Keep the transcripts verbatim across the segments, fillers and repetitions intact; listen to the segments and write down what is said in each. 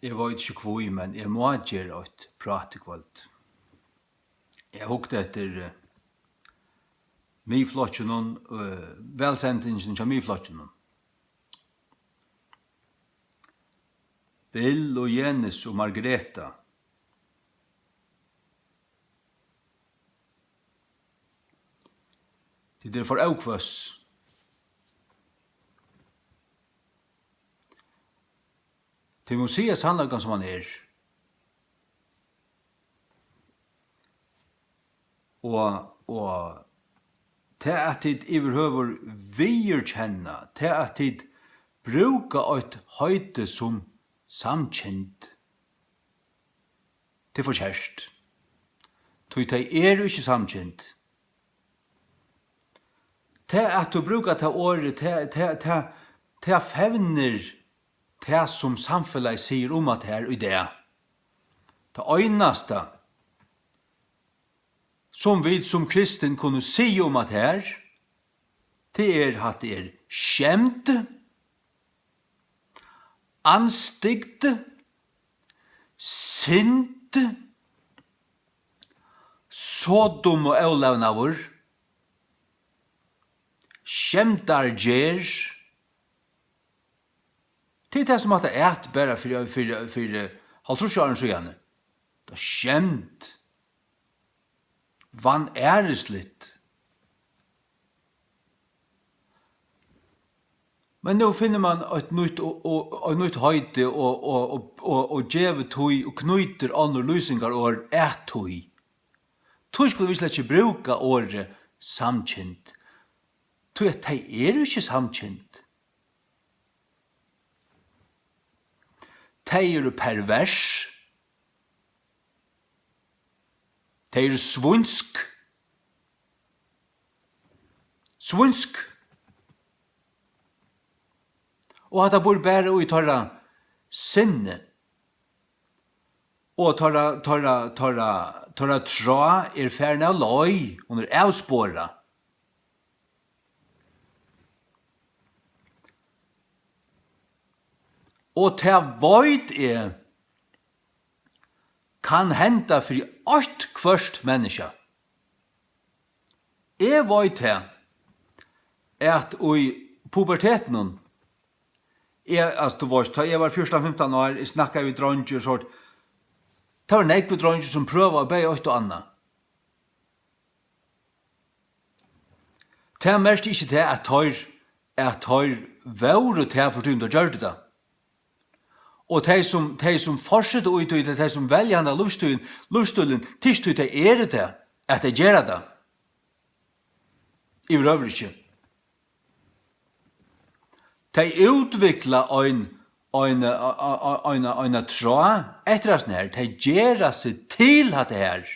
Eg veit ikki hví, men eg má gera eitt prát í kvøld. Eg hugdi eftir, eh, Miðflokkinum, eh, valsendingini hjá Miðflokkinum. Bill og Jenis og Margreta. Tit eru for óhvøss. Tit mugu siga sannleikan, sum hann er. Og, og tað, at tit yvirhøvur viðurkenna, tað, at tit brúka eitt heiti sum samkynd, tað er forkert. Tí tey eru ikki samkynd. Tað, at tú brúkar tað orðið, tað, tað, tað, tað fevnir tað, sum samfelagið sigur um at tað er í dag. Tað einasta, sum vit sum kristin kunnu siga um at tað er, tað er, hatta er skemd, andstygd, synd, sodum og ólevnaður, skemdargerð. Tað er tað, sum hatta æt bara fyri, fyri, fyri hálvtrýss árum síðani. Tað er skemd. Vanærisligt. Men nú finnur mann eitt nýtt og, og, eitt nýtt heiti og, og, og, og, og gevur tí og knýtir onnur lýsingarorð at tí. Tí skulu vit slett ikki brúka orðið samkynd, tí at tey eru ikki samkynd. Tey eru pervers. Tey eru svínsk. Svínsk. Og hatta býr bara í teirra sinni. Og teirra, teirra, teirra, teirra tráð er farin av leið, hon er avsporað. Og tað veit eg kann henda fyri eitt hvørt menniskja. Eg veit tað, at í pubertetinum, eg, altso, tú veitst, tá eg var fjúrtan, fimtan ár, eg snakkaði við dreingir og sovorðið, tað var nógvir dreingir, sum prøvaðu bæði eitt og annað. Tað merkti ikki tað, at teir, at teir vóru tað, fyri tí teir gjørdu tað. Og tey sum, tey sum fortseta í tí, tey sum velja handa lívsstílin, lívsstílin, tað er ikki tí tey eru tað, at tey gera tað. Yvirhøvur ikki. Tey útvikla ein, ein, ein, ein, eina tráð eftir hasum her. Tey gera seg til hatta her.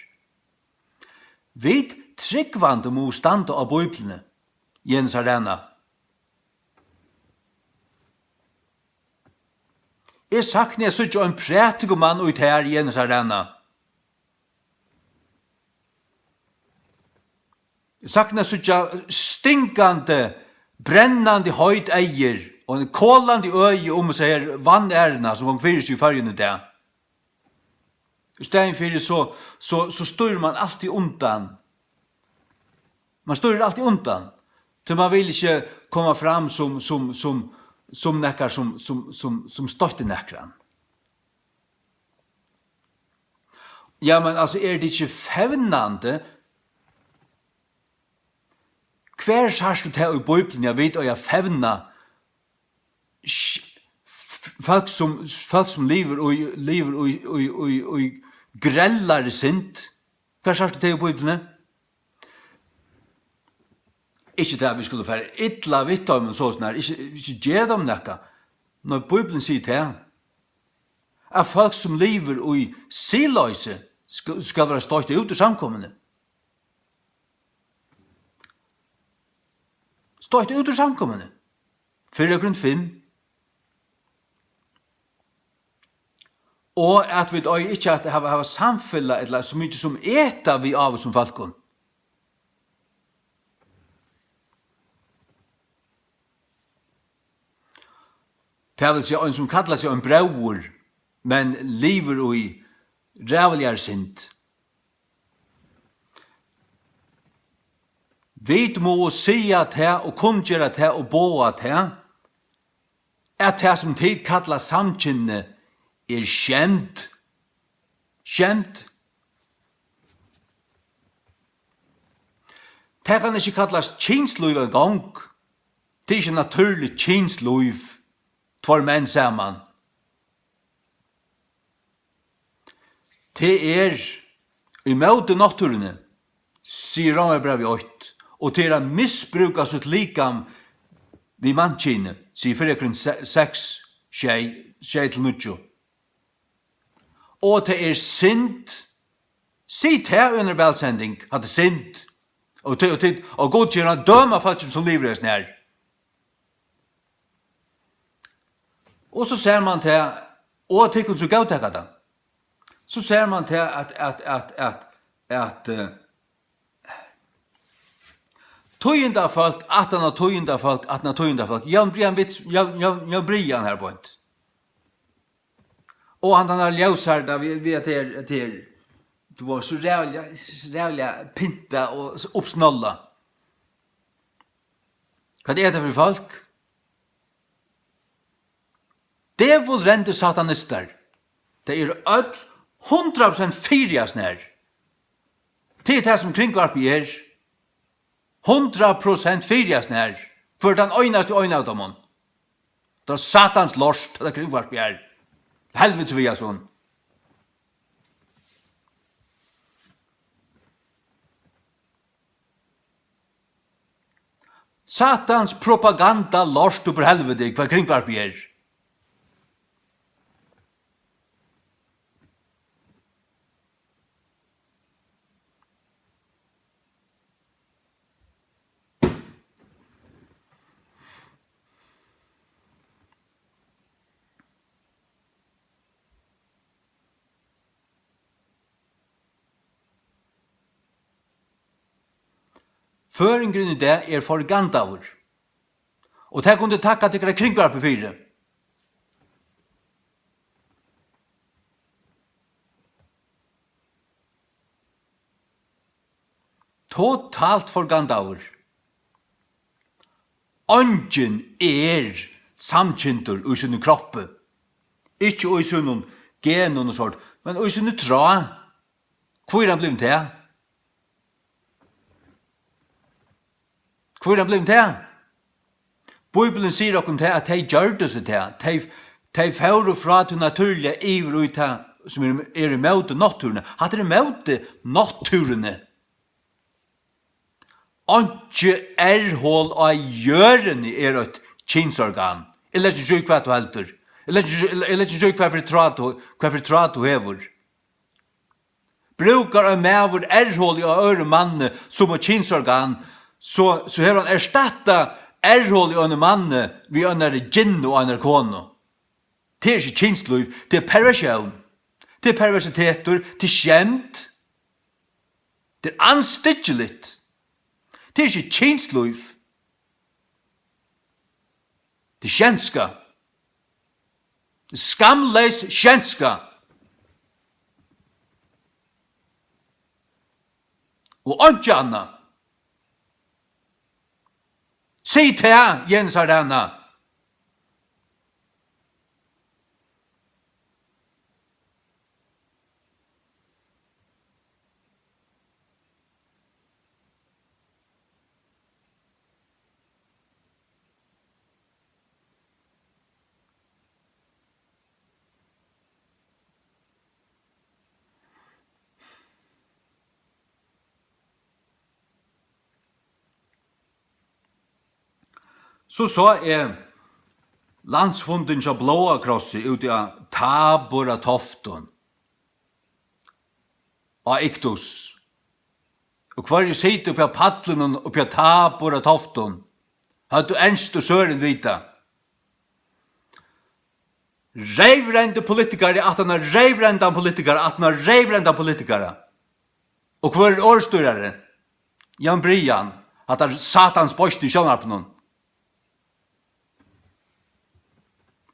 Vit trúgvandi mugu standa á Bíbliuni, Jenis Arena. Eg sakni at síggja ein prædikumann í tær, Jenis Arena. Eg sakni at síggja stingandi, brennandi heit eygu og ein kolandi øgi um hesa her vanæruna, sum gongur fyri seg í Føroyum í dag. Í staðin fyri so, so, so stýrir mann altíð undan. Mann stýrir altíð undan, tí mann vil ikki koma fram sum, sum, sum, sum nakar sum, sum, sum, sum stoytti nakran. Ja, men altso, er tað ikki fevnandi? Hvar sært tú tað í Bíbliuni, at vit eiga at fevna sk-, f-, fólk sum, fólk sum livir í, livir í, í, í, í grellari synd? Hvar sært tú tað í Bíbliuni? Ikki tað, at vit skulu fara illa við teimum, soleiðis, ikki, ikki gera teimum nakað. Nei, Bíblian sigur tað, at fólk sum livir í siðloysi sk-, skal vera stoytt út úr samkomuni. Stoytt út úr samkomuni. Fyrra Korint fimm. Og at vit eiga ikki at hava, hava samfelag ella so mikið sum eta við ávísum fólkum. Tað vil siga, ein sum kallar seg ein bróður, men livir í ræðuligari synd. Vit mugu siga tað og kunngera tað og boða tað, at tað, sum tit kalla samkynni, er skemd. Skemd. Tað kann ikki kallast kynslív eingong. Tað er ikki natúrligt kynslív, tveir menn saman. Tað er ímóti náttúruni, sigur Rómarbrævið eitt, og tað er at misbrúka sítt likam við mannkyni, sigur fyrra Korint se-, seks, sjey, sjey til níggju. Og tað er synd, sig tað í eini vælsending, at tað er synd. Og, til, og, til, og Gud ger at døma fólk, sum livir í hesum her. Og so sær mann tað, og tykkum so góðtaka tað. So sær mann tað, at, at, at, at, at, eh, tíðindafólk, aftan á tíðindafólk, aftan á tíðindafólk. Jón Brian Vits-, Jón, Jón, Jón Brian her beint. Og hann, hann er ljósar, tá við, við at tað er, at tað er, tú var so rævliga, so rævliga pynta og so uppsnolla. Hvat er tað fyri fólk? Dævulrendir satanistar. Tey eru øll hundrað prosent fyri hasum her. Tað er tað, sum Kringvarpið er. Hundrað prosent fyri hasum her. Hvør tann einasti og ein av teimum. Tað er satans lort, tað Kringvarpið er. Helviti við hasum. Satans propaganda, lort upp úr helviti, hvat Kringvarpið er. Føroyingurin í dag er forgandaður, og tað kunnu tit takka tykkara Kringvarpi fyri. Totalt forgandaður. Eingin er samkyndur í sínum kroppi. Ikki í sínum genum og sort, men í síni trá. Hví er hann blivin tað? Hví er hann blivin tað? Bíblian sigur okkum tað, at tey gjørdu seg tað. Tey, tey fóru frá tí natúrliga yvir í tað, sum er, er ímóti náttúruni. Hatta er ímóti náttúruni. Einki errhol á jørðini er eitt kynsorgan. Eg leggi ikki í, hvat tú heldur. Eg leggi ikki, eg leggi ikki í, hvat fyri trá tú, hvat fyri trá tú hevur. Brúkar ein maður errholið á øðrum manni sum eitt kynsorgan, so, so hevur hann erstattað errholið á einum manni við einari gynnu og einari konu. Tað er ikki kynslív, tað er perversjón. Tað er perversitetur, tað er skemd. Tað er andstyggiligt. Tað er ikki kynslív. Tað er skjenska. Skamleys skjenska. Og einki annað. Sig tað, Jens Arana. So sá eg landsfundin hjá Bláa Krossi úti á Tabor á Toftum, á Iktus. Og hvørji sita uppi á pallinum uppi á Tabor á Toftum, høvdu Ernst og Søren vitað. Reyvrendur politikari aftan á reyvrendan politikara aftan á reyvrendan politikara. Og hvør er orðstýrari? Jan Brian, hatta satans beist í sjónvarpinum.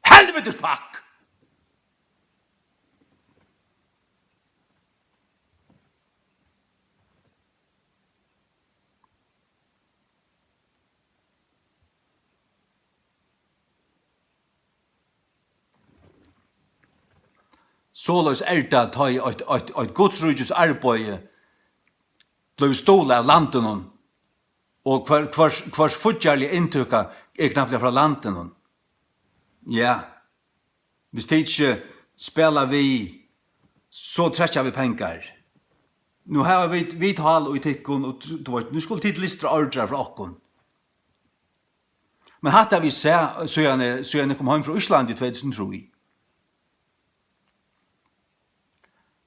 Helvitis pakk! Soleiðis er tað, tá ið eitt, eitt, eitt Guds ríkis arbeiði blívur stuðlað av landinum, og hvør, hvørs, hvørs fíggjarliga inntøka er knappliga frá landinum. Ja, viss tit ikki spæla við, so trekkja vit pengar. Nú hava vit, vit hál í tykkum, og tú, tú veit, nú skulu tit lystra ordrar frá okkum. Men hatta vit sæð, síðan eg, síðan eg kom heim frá Íslandi í tvey túsund og trý,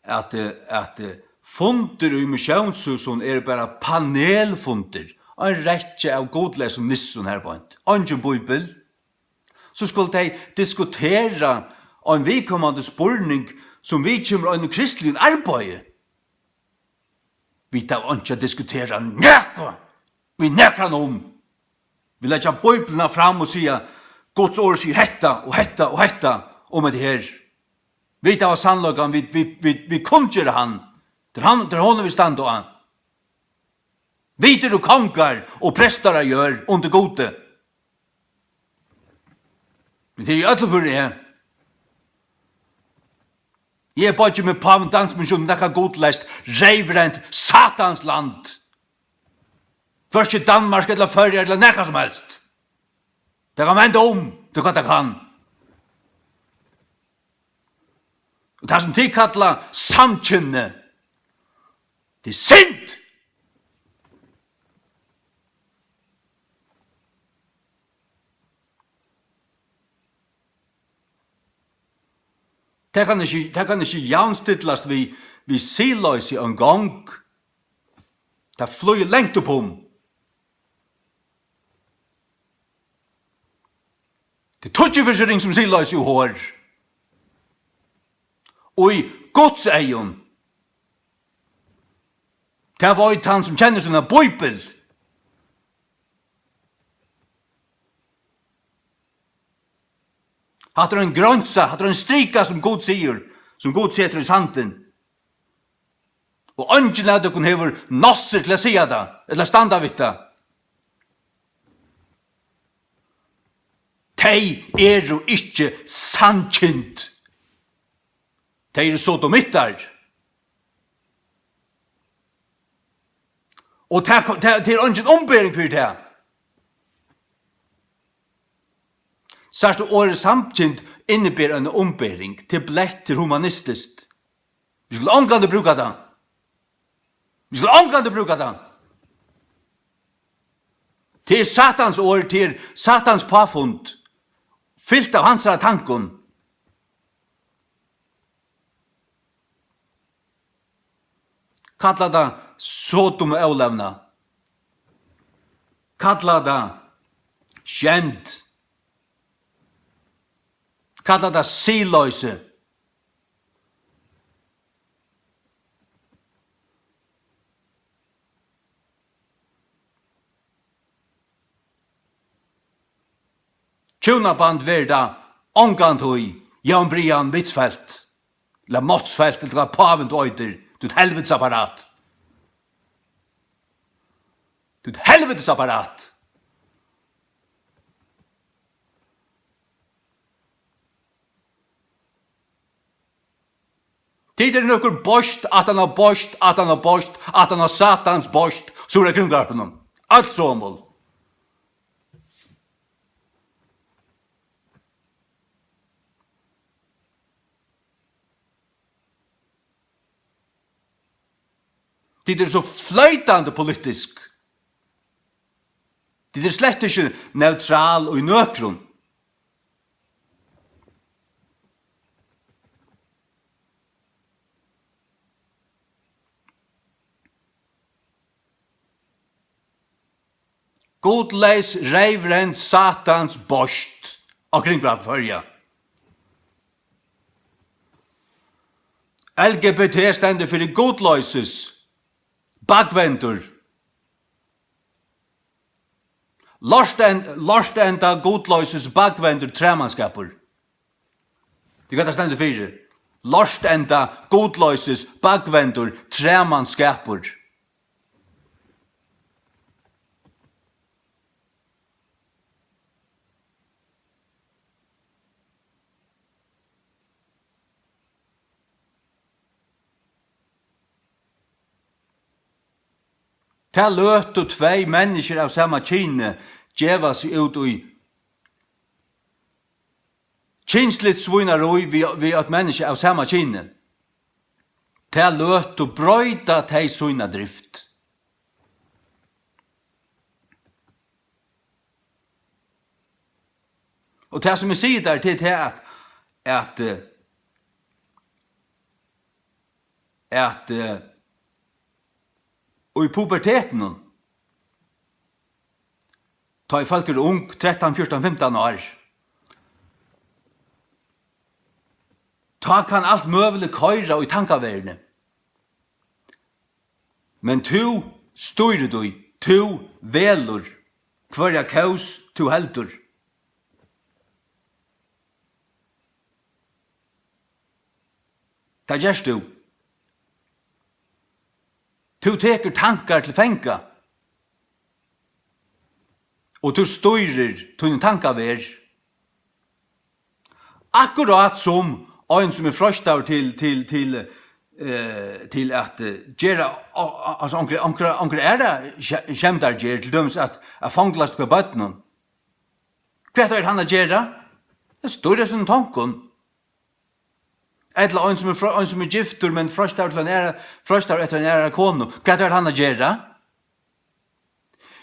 at, eh, at, eh, fundir í missiónshúsum eru bara panelfundir. Ein rekkja av gudleysum nissum har beint. Eingin bíbel. So skulu tey diskutera ein viðkomandi spurning, sum viðkemur einum kristligum arbeiði. Vit hava einki at diskutera nakað við nakran um. Vit leggja Bíbliuna fram og siga, Guds orð sigur hetta og hetta og hetta um hetta her. Vit hava sannleikan, vit, vit, vit, vit kunngera hann. Tað er hann, tað er honum vit standa á. Vit eru kongar og prestar á jørð undir Gudi. Men tað er í øllum føri eg. Eg boyggi meg pávin dans, men sum nakað gudleyst, reyvrent satans land. Hvørki Danmark ella Føroyar ella nakað sum helst. Tað kann venda um, tað kann, tað kann. Og tað sum tit kalla samkynni, tað er synd. Tað kann ikki, tað kann ikki javnstillast við, við siðloysi eingong. Tað flýgur langt upp um. Tað er tíggju ferð so ringt sum siðloysi og hor. Og í Guds eygum, tað veit hann sum kennir sína bíbel. Hatta er ein greinsa, hatta er ein strika sum Gud sigur, sum Gud setur í sandin. Og eingin av tykkum hevur nossir til at siga tað, ella standa við tað. Tey eru ikki sannkynd. Tey eru sodomittar. Og tað, tað, tað er eingin umbering fyri tað. Sært tú, orðið samkynd inniber eina umbering, tað er bleytt, tað er humanistiskt. Vit skulu ongantíð brúka tað. Vit skulu ongantíð brúka tað. Tað er Satans orð, tað er Satans páfund, fylt av hansara tankum. Kalla tað Sodom og ólevna. Kalla tað skemd. Kalla tað siðloysi. Hjúnaband verður tað ongantíð, Jón Brian Vitsfeldt, ella Motzfeldt, ella hvat pávin tú eitur, tú helvitisapparat. Tú helvitisapparat. Tit eru nøkur beist, aftan á beist, aftan á beist, aftan á Satans beist, suður á Kringvarpinum. Øll somul. Tit eru so floytandi politisk. Tit eru slett ikki neutral í nøkrum. Gudleys, reyvrend, Satans beist á Kringvarp Føroya. L G B T stendur fyri gudloysis, bakvendur. Lortend-, lortenda gudloysis bakvendur træmanskapur. Tað er hvat tað stendur fyri. Lortenda gudloysis bakvendur træmanskapur. Ta løtu tvey menniskju av sama kyni geva seg út í kynsligt svínarí við, við eitt menniskja av sama kyni. Ta løtu broyta tey sína drift. Og tað, sum eg sigi tær, tað er tað, at, at, eh, at, eh, í pubertetinum, tá ið fólk eru ung, trettan, fjúrtan, fimtan ár, tá kann alt møguligt koyra í tankaverðini. Men tú stýrir tí, tú velur, hvørja kós tú heldur. Tað gert tú. Tú tekur tankar til fanga, og tú stýrir tínum tankaverð. Akkurát sum ein, sum er freistaður til, til, til, eh, til at, eh, gera, al-, al-, altso, onkra, onkra, onkra aðra skje-, skemdargerð, til dømis at, at fanglast upp á børnum. Hvat eigur hann at gera? At stýra sínum tonkum. Ella ein, sum er fre-, ein, sum er giftur, men freistaður til ein aðra, freistaður eftir ein aðra konu. Hvat eigur hann at gera?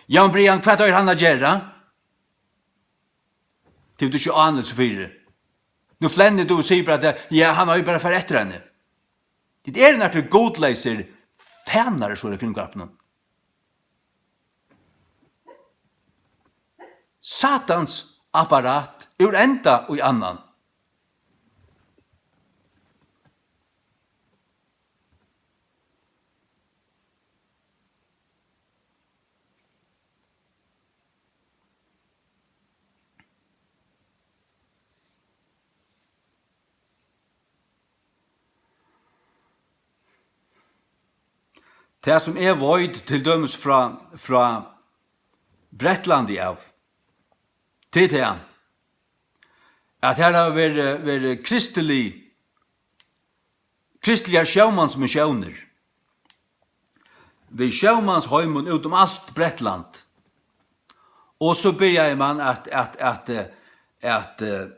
Jan Brian, hvat eigur hann at gera? Tað hevur tú ikki ánilsi fyri. Nú flennir tú og sigur bara, at, ja, hann eigur bara at fara eftir henni. Tit eru nakrir gudleysir fanarar, so er í kringvarpinum. Satans apparat úr enda í annan. Tað, sum eg veit, til dømis frá, frá Bretlandi av, tað er tað, at har hava verið, verið kristilig, kristiligar sjómansmissiónir við sjómansheimum út um alt Bretland. Og so byrjaði man at, at, at, eh, at, eh,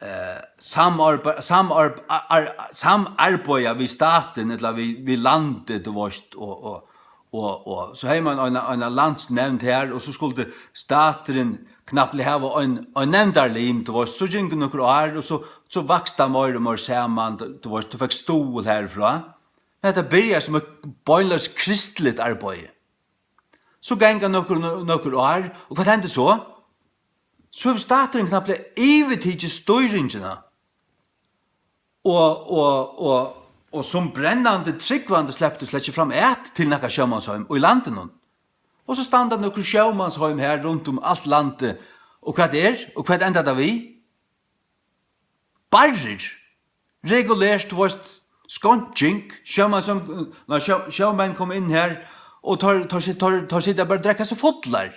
eh, samorba-, samorb-, ar-, ar-, samarbeiða við statin, ella við, við landið, tú veist, og, og, og, og so hevði man eina, eina landsnevnd her, og so skuldi staturin knappliga hava ein, ein nevndarlim, tú veist, so gingu nøkur ár, og so, so vaks tað meir og meir saman, tú, tú veist, tú fekk stuðul herfrá. Hetta byrjar sum eitt beinleiðis kristligt arbeiði. So ganga nøkur, nøkur ár, og hvat hendir so? So hevur staturin knappliga yvirtikið stýringina. Og, og, og, og sum brennandi trúgvandi sleppur tú slett ikki fram at til nakað sjómansheim í landinum. Og so standa nøkur sjómansheim her runt um alt landið. Og hvat er? Og hvat endar tað við? Barrir. Regulert, tú veist, skeinkjing. Sjómenn sum, nei, sjó-, sjómenn koma inn her, og teir, teir sit-, teir, teir sita bara og drekka seg fullar.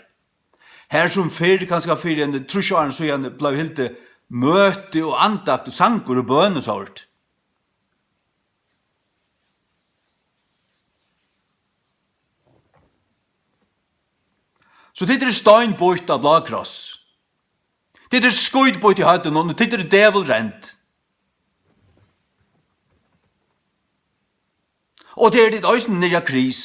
Her sum fyrr, kanska fyri ein trýss árum síðan, bleiv hildið møti og andakt og sangur og bøn og sovorðið. So tit eru steinbýtt á Blákross. Tit eru skítbýtt í høvdinum, og tit eru djevulrend. Og tað eru tit eisini niðri á Kris.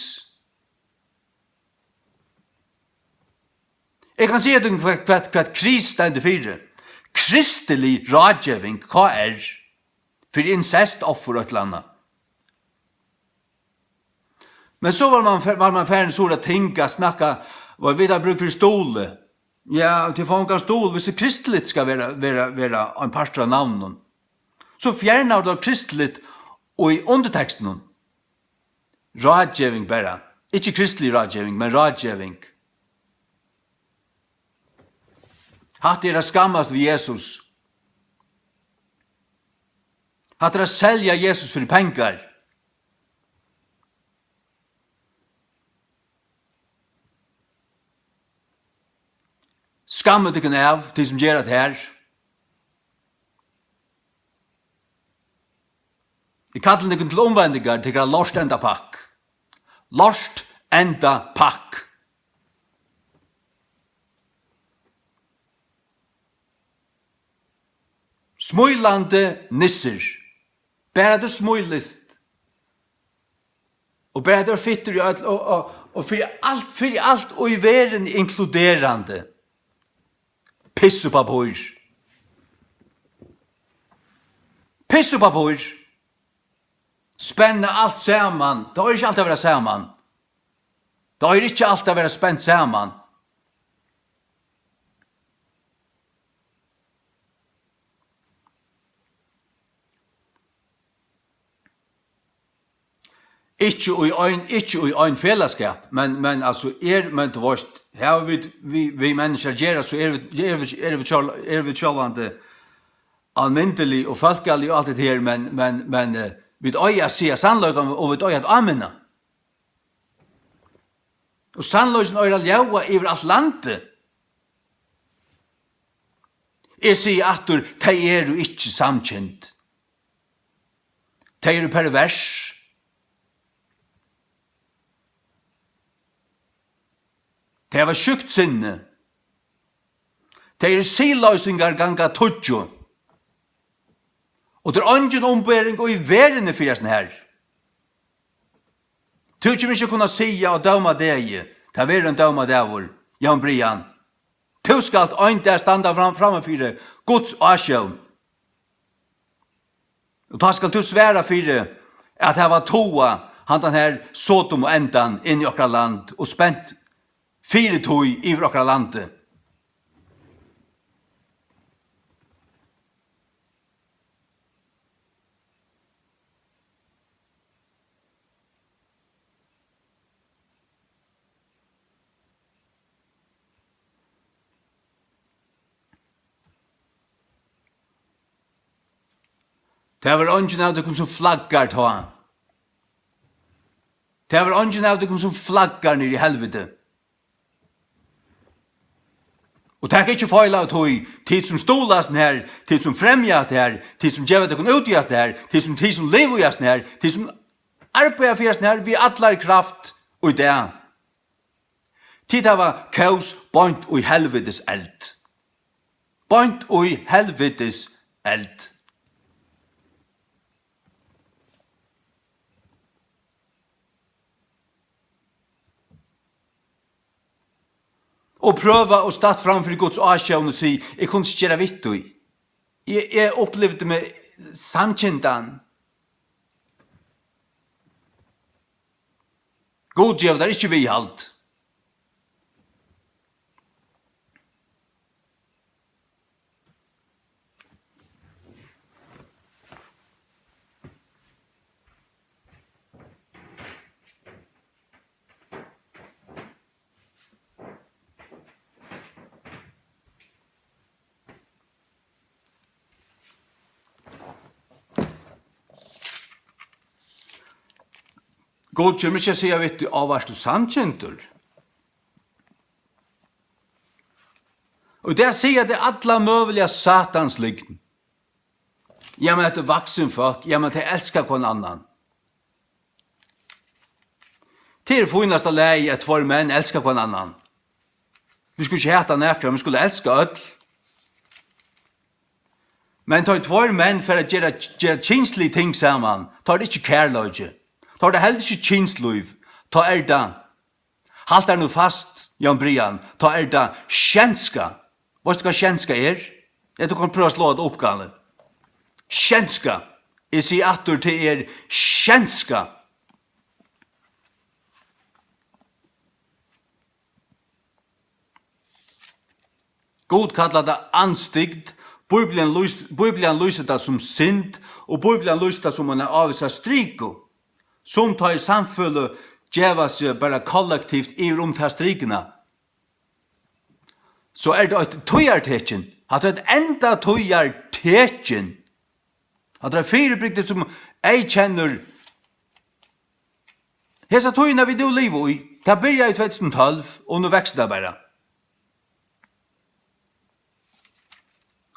Eg kann siga tykkum, hvat, hvat, hvat Kris stendur fyri. Kristilig ráðgeving, K R, fyri incestoffur og eitt ella annað. Men so var man fe-, var man farin so at tinga, snakka, og vit hava brúk fyri stuðli. Ja, tit fáa ongan stuðul, hvis kristiligt skal vera, vera, vera ein partur av navninum. So fjernar tú kristiligt í undirtekstinum. Ráðgeving bara. Ikki kristilig ráðgeving, men ráðgeving. Hatta er at skammast við Jesus. Hatta er at selja Jesus fyri pengar. Skammið tykkum av, tit sum gera tað her. Eg kalli tykkum til umvendingar, tykkara lort endapakk. Lort Enda pakk. Smílandi nissur. Bara tú smílist. Og bara tú ert fittur í øll, og, og, og fyri alt, fyri alt í verðini inkluderandi. Pissupapír. Pissupapír. Spenna alt saman. Tað eigur ikki alt at vera saman. Tað eigur ikki alt at vera spent saman. Ikki í ein, ikki í ein felagsskap, men, men altso, er, men tú veist, hava vit, vit, vit menniskju at gera, so eru vit, eru vit, eru vit sjálv-, eru vit sjálvandi almyndilig og fólkalig og alt det her, men, men, men, eh, vit eiga at siga sannleikan, og vit eiga at áminna. Og sannleikin eigur at ljóða yvir alt landið. Eg sigi aftur, tey eru ikki samkynd. Tey eru pervers. Tey hava sjúkt sinni. Tey eru siðloysingar ganga tíggju. Og tað er eingin umbering í verðini fyri hasum her. Tú kemur ikki at kunna siga á dómadegi, tað verður ein dómadagur, Jón Brian. Tú skalt ein dag standa fram, framman fyri Guds ásjón. Og tá skalt tú svara fyri at hava togað handan her Sodom og endan inn í okkara land og spent fyri tí yvir okkara landi. Tað verður eingin av tykkum, sum flaggar tá. Tað verður eingin av tykkum, sum flaggar niður í helviti. Og tak ikki feil av tí, tit sum stuðla hasum her, tit sum fremja hatta her, tit sum geva tykkum út í hatta her, tit sum, tit sum liva í hasum her, tit sum arbeiða fyri hasum her við allari kraft í dag. Tit hava kós beint í helvitis eld. Beint í helvitis eld. Og prøva og statt fram fyri Guds ásjón og sig, eg kundi ikki gera við tí. Eg, eg upplivdi meg samkyndan. Gud gevur tær ikki viðhald. Gud kemur ikki at siga við teg, á, vart tú samkyndur? Og tað siga tey alla møguliga satans lygn. Jamen, hetta er vaksin fólk, jamen, tey elska hvønn annan. Tað er fínasta lagi, at tveir menn elska hvønn annan. Vit skulu ikki hata nakran, vit skulu elska øll. Men tá ið tveir menn fara at gera, gera kynslig ting saman, tá er tað ikki kærleiki. Tá er tað heldur ikki kynslív. Tá er tað, halt tær nú fast, Jón Brian, tá er tað sjenska. Veitst tú, hvat sjenska er? Ja, tú kanst prøva at sláa tað upp, Galli. Sjenska. Eg sigi aftur, tað er sjenska. Gud kallar tað andstygd. Bíblian lýs-, Bíblian lýsir tað sum synd, og Bíblian lýsir tað sum eina ávísa striku, sum tá ið samfeløg geva seg bara kollektivt yvir um ta strikuna. So er tað eitt tíðartekin. Hatta er eitt endatíðartekin. Hatta er fyribrigdi, sum eyðkennir hesa tíðina, vit nú liva í. Tað byrjaði í tvey túsund og tólv, og nú veksur tað bara.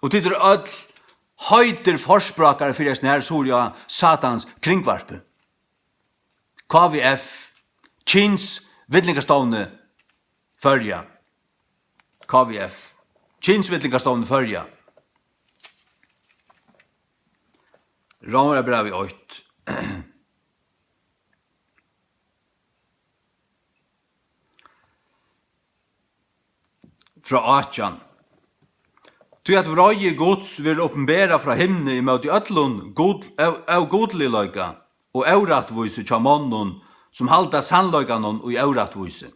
Og tit eru øll heitir forsprákarar fyri hesum her, so er ja, Satans kringvarpi. K V F, kyns-, Villingastovni Føroya, K V F, Kynsvillingastovni Føroya. Rómverjabrævið eitt. Frá átjan. Tí at vreiði Guds verður opinberað frá himni ímóti øllum gud-, ó-, ógudligleika og órættvísi hjá monnum, sum halda sannleikanum í órættvísi.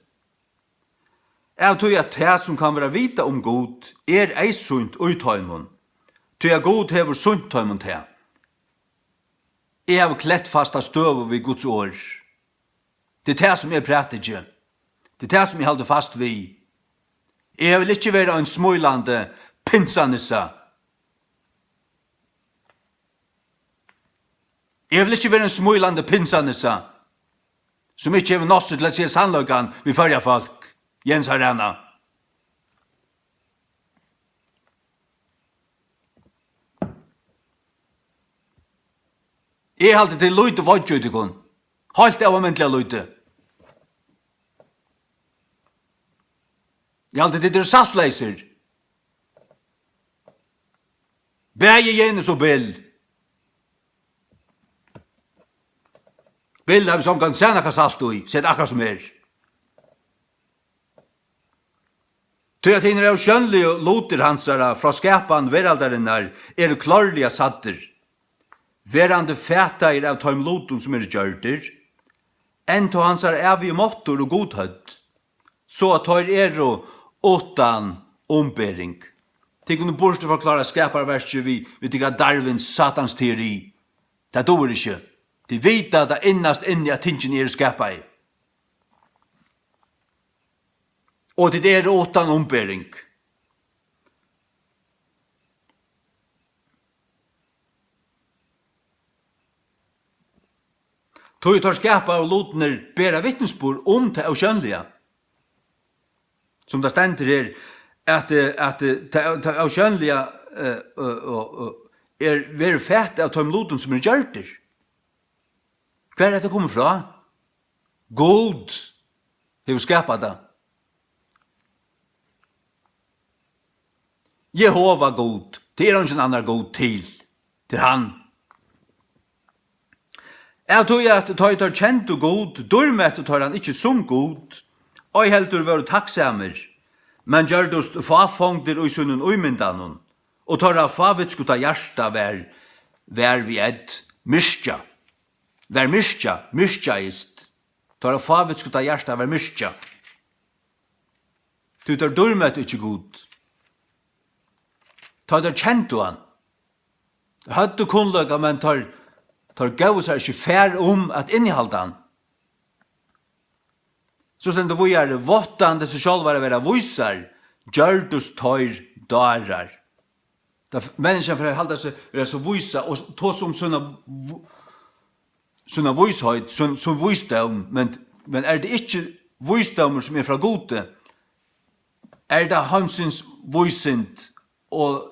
Av tí at tað, sum kann vera vitað um Gud, er eyðsýnt í teimum, tí at Gud hevur sýnt teimum tað. Eg havi klettfasta støðu við Guds orð. Tað er tað, sum eg prædiki. Tað er tað, sum eg haldi fast við. Eg vil ikki vera ein smílandi pinsanissa. Eg vil ikki vera ein smílandi pinsanissa, sum ikki hevur nossið til at siga sannleikan við Føroya fólk, Jens Arena. Eg haldi, tað er lítið veiggj í tykkum. Heilt óalmindiliga lítið. Eg haldi, tit eru saltleysir. Bæði Jens og Bill. Bill, havi so ongan sæð nakað salt í, set akkurát sum er. Tí at hinir ósjónligu lutir hansara frá skapan veraldarinnar eru klárliga sæddir, verandi fataðir av teim lutum, sum eru gjørdir, enn tá hansara ævigi máttur og gudhøvd, so at teir eru uttan umbering. Tit kunnu burturforklára skaparverkið við, við tykkara Darwins satans teori. Tað dugir ikki. Tit vita tað innast inni, at tingini eru skapaði. Og tit eru uttan umbering. Tí teir skapaðu lutirnir bera vitnisburð um tað ósjónliga. Sum tað stendur her, at, eh, at, eh, tað, tað ósjónliga, eh, eh, eh, eh, er, verður fatað av teim lutum, sum eru gjørdir. Hvar er hetta komið frá? Gud hevur skapað tað. Jehova Gud, tað er eingin annar Gud til. Tað er hann. Av tí at tá ið teir kendu Gud, dýrmettu teir hann ikki sum Gud, ei heldur vóru takksamir, men gjørdust fáfongdir í sínum ímyndanum, og teirra fávitskuta hjarta var, var við ð, myrkja, var myrkja, myrkjaðist. Teirra fávitskuta hjarta var myrkjað. Tí teir dýrmettu ikki Gud. Tá teir kendu hann. Teir høvdu kunnleika, men teir, teir góvu sær ikki far um at innihalda hann. So stendur víðari, váttandi seg sjálvar at vera vísar, gjørdust teir dárar. Tá f-, menniskjan fer at halda seg vera so vísa og tosa um sína v-, sína vísheit, sín, sín vísdóm, men, men er tað ikki vísdómur, sum er frá Gudi? Er tað heimsins vísind og,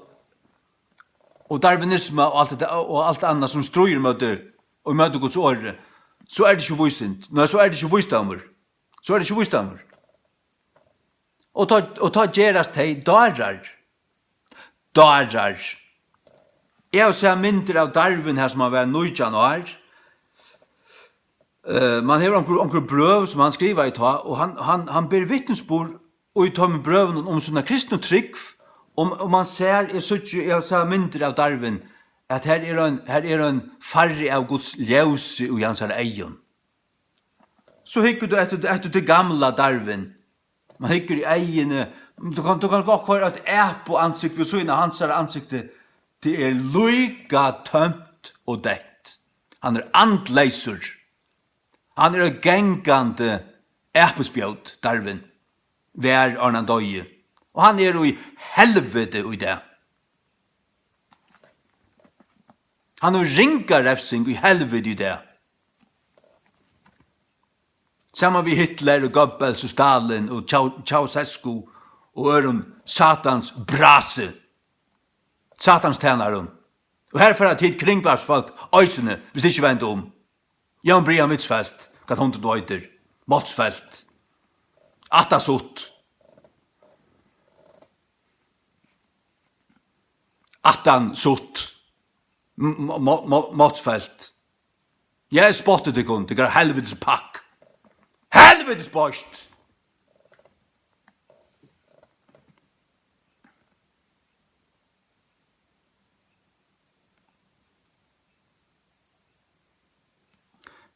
og darwinisma og alt hetta, og alt annað, sum stríðir móti, og móti Guds orði, so er tað ikki vísind. Nei, so er tað ikki vísdómur. So er tað ikki vísdómur. Og tá, og tá gerast tey dárar. Dárar. Eg havi sæð myndir av Darwin her, sum hann var nítjan ár. Eh, man hevur onkur, onkur brøv, sum hann skrivaði tá, og hann, hann, hann ber vitnisburð í teimum brøvunum um sína kristnu trúgv, um, um hann sær, eg síggi, eg havi sæð myndir av Darwin, at her er ein, her er ein farri av Guds ljósi í hansara eygum. So hyggur tú eftir, eftir tí gamla Darwin. Man hyggur í eyguni. Tú kann, tú kann gott koyra eitt apuansikt við síðuna av hansara ansikti. Tað er líka tómt og deytt. Hann er andleysur. Hann er eitt gangandi apuspjót, Darwin. Var, áðrenn hann doyði. Og hann er í helviti í dag. Hann hevur ringa revsing í helviti í dag. Saman við Hitler og Goebbels og Stalin og Ceau-, Ceausescu og øðrum satans brasi. Satans tænarum. Og her fara tit kringvarpsfólk eisini, hvis tit ikki venda um. Jón Brian Motzfeldt, hvat hundin tú eitur. Motzfeldt. Aftaslátt. Aftanslátt. M-, m-, m-, m-, Motzfeldt. Ja, eg spotti tykkum, tykkara helvitis pakk. Helvitis beist!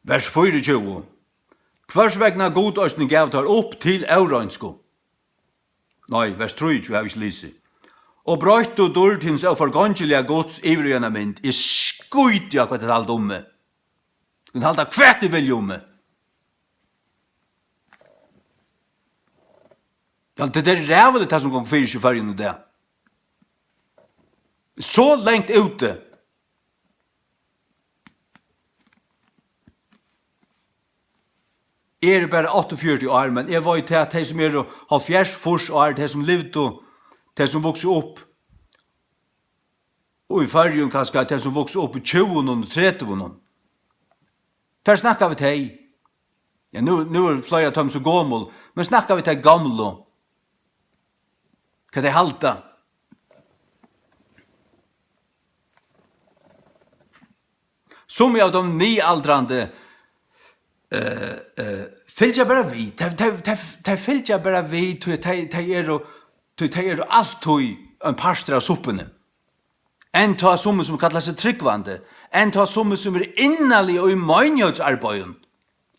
Vers fýraogtjúgu. Hvørs vegna Gud eisini gav teir upp til óreinsku. Nei, vers trýogtjúgu havi eg ikki lisið. Og broyttu dýrd hins óforgongiliga Guds yvir í eina mynd. Eg skíti á, hvat tit halda um meg. Tit kunnu halda, hvat tit vilja um meg. Ja, tað er ræðuligt, tað sum gongur fyri seg í Føroyum í dag. So langt úti. Eg eri bara áttaogfjøruti ár, men eg veit, at tey sum eru hálvfjerðs, fýrs ár, tey sum livdu, tey sum vuksu upp í Føroyum, kanska tey sum vuksu upp í tjúgunum og tretivunum, hvar snakka vit tey? Ja, nú, nú eru fleiri av teimum so gomul, men snakka vit tey gomlu? Hvat tey halda? Summi av teimum miðaldrandi, eh, eh, fylgja bara við. Tey, tey, tey, tey fylgja bara við, tí tey, tey eru, tí tey eru altíð ein partur av suppuni. Enn tá summi, sum kalla seg trúgvandi, enn tá summi, sum eru innarliga í meinigheitsarbeiðum.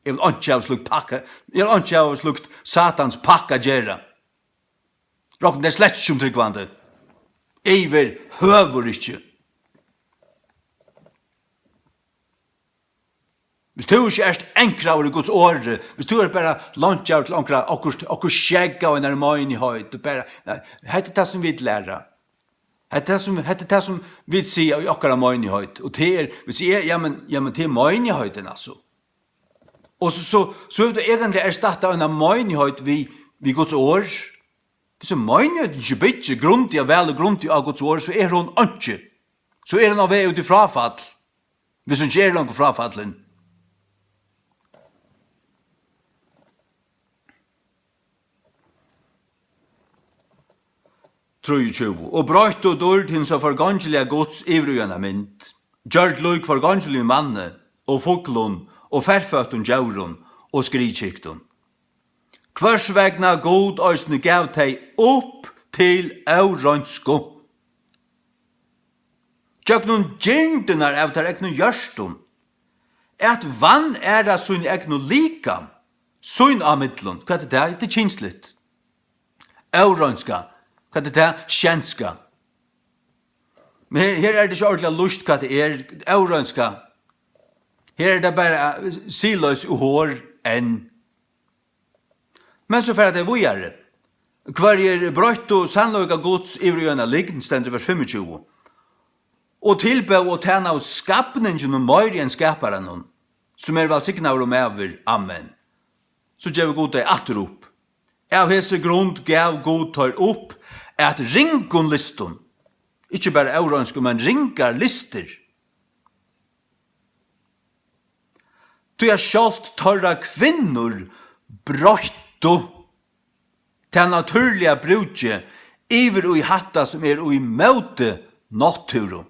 Eg vil einki av slíkt pakka, eg vil einki av slíkt Satans pakka gera. Rokna tey slett ikki sum trúgvandi. Yvirhøvur ikki. Viss tú ikki ert ankraður í Guds orði, viss tú ert bara leintjaður til onkra, okkurt, okkurt skegg av einari meinigheit, og bara, nei, hetta er tað, sum vit læra. Hetta er tað, sum, hetta er tað, sum vit siga í okkara meinigheit. Og tað er, viss eg, ja, men, ja, men tað er meinigheitin, altso. Og so, so, so hevur tú eigentliga erstattað eina meinigheit við, við Guds orð. Viss ein meinigheit ikki byggir grundiga, væl og grundiga á Guds orð, so er hon einki. So er hon á veg út í fráfall. Viss hon ikki er longu fráfallin. Trýogtjúgu. Og broyttu dýrd hins óforgongiliga Guds yvir í eina mynd, gjørd lík forgongiligum manni, og fuglum, og ferføttum djórum, og skriðkyktum. Hvørs vegna Gud eisini gav tey upp til óreinsku. Gjøgnum girndirnar av teir egnu hjørtum, at vanæra síni egnu likam, sín á millum. Hvat er tað? Tað er kynsligt. Óreinska. Hvat er tað? Sjanska. Men her, her er tað ikki ordiliga lýst, hvat tað er. Óreinska. Her er tað bara, eh, siðleys og hor enn. Men so fara tey víðari. Hvørjir broyttu sannleika Guds yvir í eina lygn, stendur í vers fimmogtjúgu. Og tilbóðu og tænaðu skapninginum meiri enn skaparanum, sum er vælsignaður og maður. Amen. So gevur Gud tey aftur upp. Av hesi grund gav Gud teir upp at ringum lystum, ikki bara óreinsku, men ringar lystir. Tí at sjálvt teirra kvinnur broyttu tað natúrliga brúkið yvir í hatta, sum er í móti náttúru.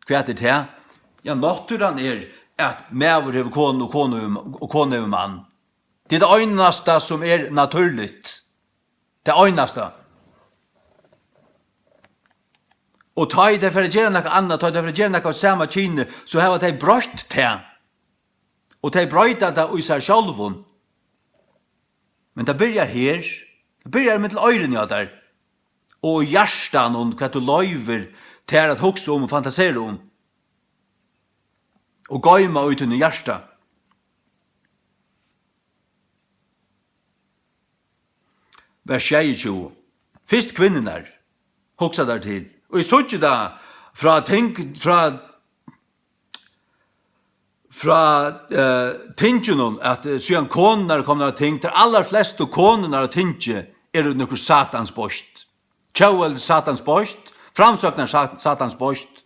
Hvat er tað? Ja, náttúran er, at maður hevur konu og konu hevur, og kona hevur mann. Tað er tað einasta, sum er natúrligt. Tað einasta. Og tá ið tey fara at gera nakað annað, tá ið tey fara at gera nakað av sama kyni, so hava tey broytt tað. Og tey broyta tað í sær sjálvum. Men tað byrjar her. Tað byrjar millum oyruni á tær. Og í hjartanum, hvat tú loyvir tær at hugsa um og fantasera um. Og goyma í tínum hjarta. Vers sjeyogtjúgu. Fyrst kvinnurnar, hugsa tær til. Og eg síggi tað frá ting, frá, frá, eh, tinginum, at, eh, síðan konurnar komnar á ting, tær allarflestu konurnar á tingi eru nøkur Satans beist. Tjóðveldi Satans beist, framsóknar Sat-, Satans beist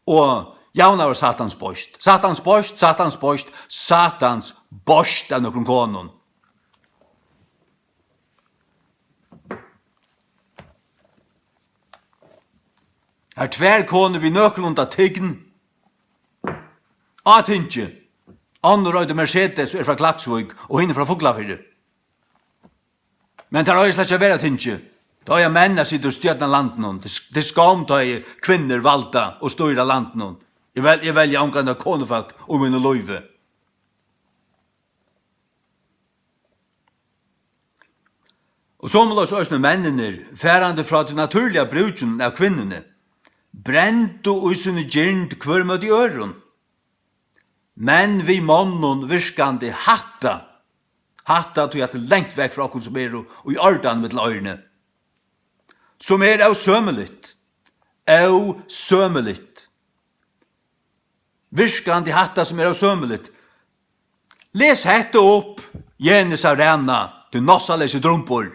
og javnaðar Satans beist. Satans beist, Satans beist, Satans beist av nøkrum konum. Har tvær konur við nøkulunda tign á tingi, onnur eitur Mercedes og er frá Klaksvík og hin er frá Fuglafirði. Men tær eiga slett ikki at vera á tingi. Tað eiga menn at sita og stjórna landinum. Tað er, tað er skomm, tá ið kvinnur valda og stýra landinum. Eg vel-, eg velji ongantíð konufólk í mínum lívi. Og somuleiðis eisini menninir, farandi frá tí natúrliga brúkinum av kvinnuni, brendu í síni girnd hvør móti øðrum. Menn við monnum virkandi hætta, hætta tí at tað er langt vekk frá okkum sum eru í ordan millum oyruni, sum er ósømiligt, ósømiligt. Virkandi hætta sum er ósømiligt. Les hetta upp, Jenis av Rana, tú nossaleysi drumbur.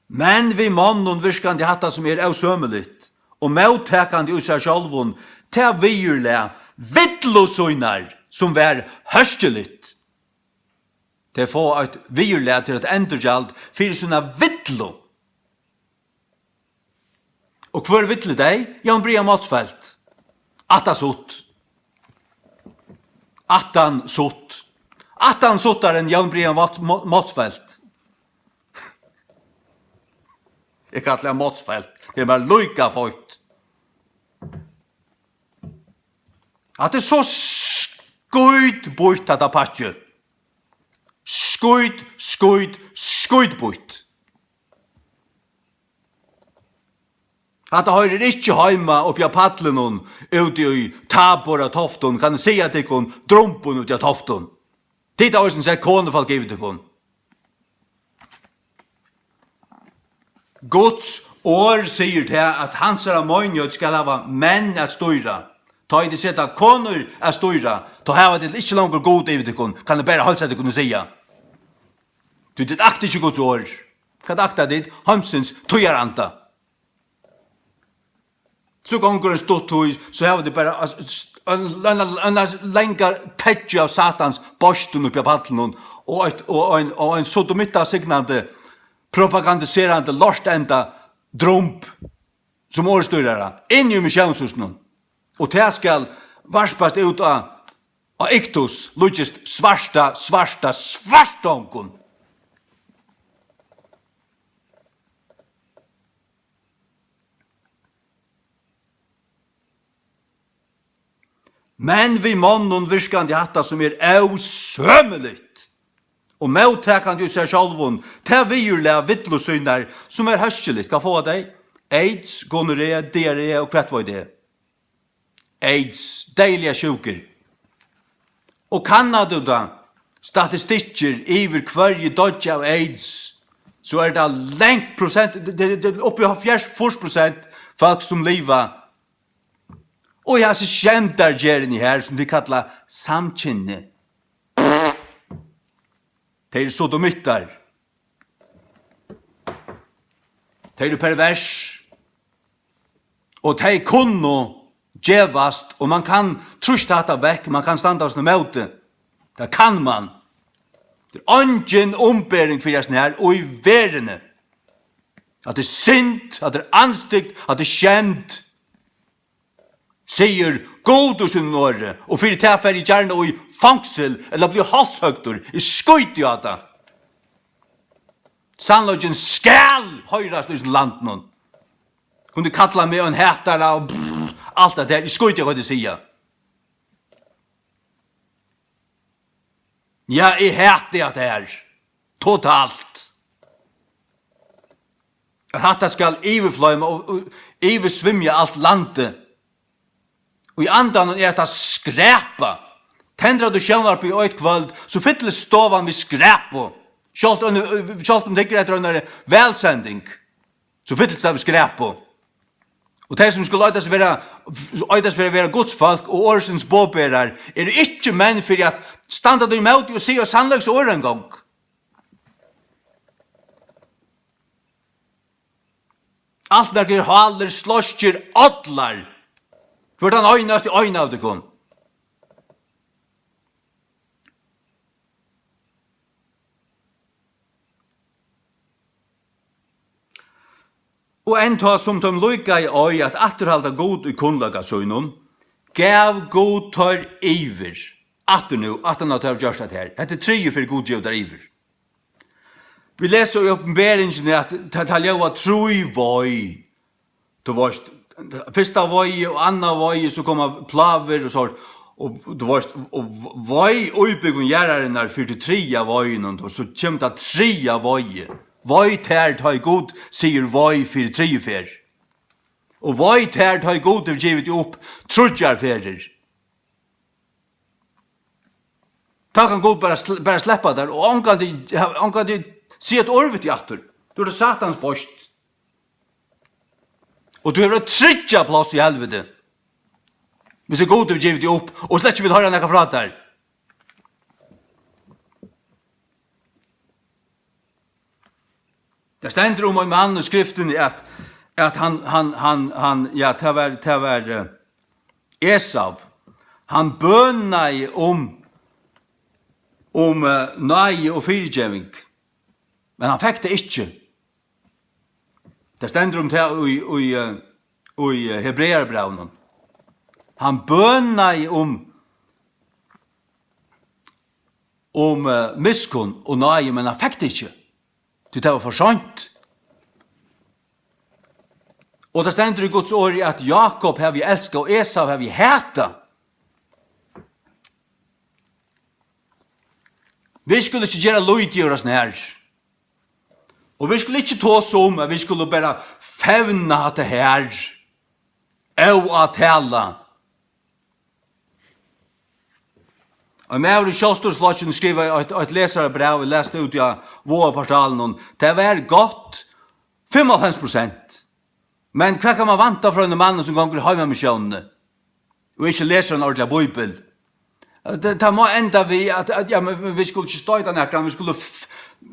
Men við monnum virkandi hatta sum er ósømiligt, og móttakandi í sær sjálvum tað viðurlag villu sínar, sum var hóskiligt. Tey fáa eitt viðurlag til eitt endurgjald fyri sína villu. Og hvør villi tey? Jón Brian Motzfeldt. Aftan sutt. Aftan sutt. Aftan suttarin Jón Brian Motz-, Mo-, Motzfeldt. Eg kalli hann Motzfeldt. Tað er mær líka feitt. Hatta er so skítbýtt, hatta pakki. Skít, skít, skítbýtt. Hatta hoyrir ikki heima uppi á pallinum úti í Tabor á Toftum, kann eg siga tykkum, drumbum úti á Toftum. Tit hava eisini sett konufólk yvir tykkum. Guds orð sigur tað, at hansara meinigheit skal hava menn at stýra. Tá ið tit seta konur at stýra, tá hava tit ikki longur Gud yvir tykkum, kann eg bara heilsa tykkum og siga. Tí tit akta ikki Guds orð. Hvat akta tit? Heimsins tíðaranda. So gongur ein stutt tíð, so hava tit bara ein, ein, ein, ein langar teggju av Satans beistum uppi á pallinum og eitt, og ein, og ein sodomitta signandi, propagandiserandi lortenda drumb sum orðstýrara inni í missiónshúsinum. Og tað skal varpast út á, á iktus, líkist svarta, svarta, svartongum. Men við monnum virkandi hatta sum er ósømiligt, og móttakandi í sær sjálvum tað viðurlag villu sínar, sum er hóskiligt, hvat fáa tey? Aids, gonorrhea, diarrhea og hvat veit eg. Aids, deyðiligar sjúkur. Og kannar tú tað, statistikkir yvir hvørji doyggja av aids, so er tað langt prosent, tað, tað, tað er uppi í hálvfjerðs, fýrs prosent fólk sum liva. Og í hasi skemdargerðini her, sum tit kalla samkynni. Tey eru sodomittar. Tey eru pervers. Og tey kunnu gevast, og man kann trýsta hatta vekk, man kann standa sum ímóti. Tað kann man. Tað er eingin umbering fyri hasum her í verðini. At tað er synd, at tað er andstygd, at tað er skemd. Sigur Gud í sínum orði, og fyri tað fari eg gjarna í fongsul ella blívi hálshøgdur. Eg skíti á tað. Sannleikin skal hoyrast í hesum landinum. Kunnu kalla meg ein hatara og brr, alt tað har. Eg skíti á hvat tit siga. Ja, eg hati hatta her. Totalt. At hatta skal yvirfloyma og, og yvirsvimja alt landið. Og í andanum er hetta skræpa. Tendrar tú sjónvarpið í eitt kvøld, so fyllist stovan við skræpu. Sjálvt um, sjálvt um tað er eftir einari vælsending, so fyllist tað við skræpu. Og tey, sum skulu eitast vera, eitast fyri at vera Guds fólk og orðsins boðberar, eru ikki menn fyri at standa tí ímóti og siga sannleiks orð eingong. Alt nakrir hálir, sloskir ollar. Hvør tann einasti ein av tykkum. Og enn tá sum teim líkaði ei at afturhalda Gud í kunnleika sínum, gav Gud teir yvir. Aftur nú, aftan á teir hava gjørt hetta her. Hetta er triðju ferð Gud gevur teir yvir. Vit lesa í Opinberingini, at tað, tað ljóðar trý vei. Tú veist, fyrsta vei og annað vei, so koma plágur og so, og tú veist, og vei íbúgvum jarðarinnar fyri tí triðja veinum, og so kemur tað triðja vei. Vei tær, tá ið Gud sigur vei fyri triðju ferð. Og vei tær, tá ið Gud hevur givið teg upp tríggjar ferðir. Tá kann Gud bara sl-, bara sleppa tær, og ongantíð, ongantíð siga eitt orð við teg aftur. Tú ert Satans beist. Og tú hevur eitt tryggjað pláss í helviti. Hvis Gud hevur givið teg upp, og slett ikki vil hoyra nakað frá tær. Tað stendur um ein mann í skriftini, at, at hann, hann, hann, hann, ja, tað var, tað var, eh, Esau. Hann bønaði um, um, eh, náði og fyrigeving, men hann fekk tað ikki. Tað stendur um tað í, í, eh, í, eh, Hebrearabrævinum. Hann bønaði um, um, eh, miskunn og náði, men hann fekk tað ikki. Tí tað var for seint. Og tað stendur í Guds orði, at Jakob havi eg elskað og Esau havi eg hatað. Vit skulu ikki gera lítið úr hasum her. Og vit skulu ikki tosa um, at vit skulu bara fevna hatta her. Óátala. Ein maður í Sjálvstýrisflokkinum skrivaði eitt, eitt lesarabræv, eg las tað úti á Vágaportalinum. Tað var gott fimmoghálvfems prosent. Men hvat kann man vænta frá einum manni sum gongur í heimamissiónini og ikki lesur ein ordiligan bíbel? Tað, tað má enda við, at, at, ja, men vit skulu ikki stoyta nakran, vit skulu f-,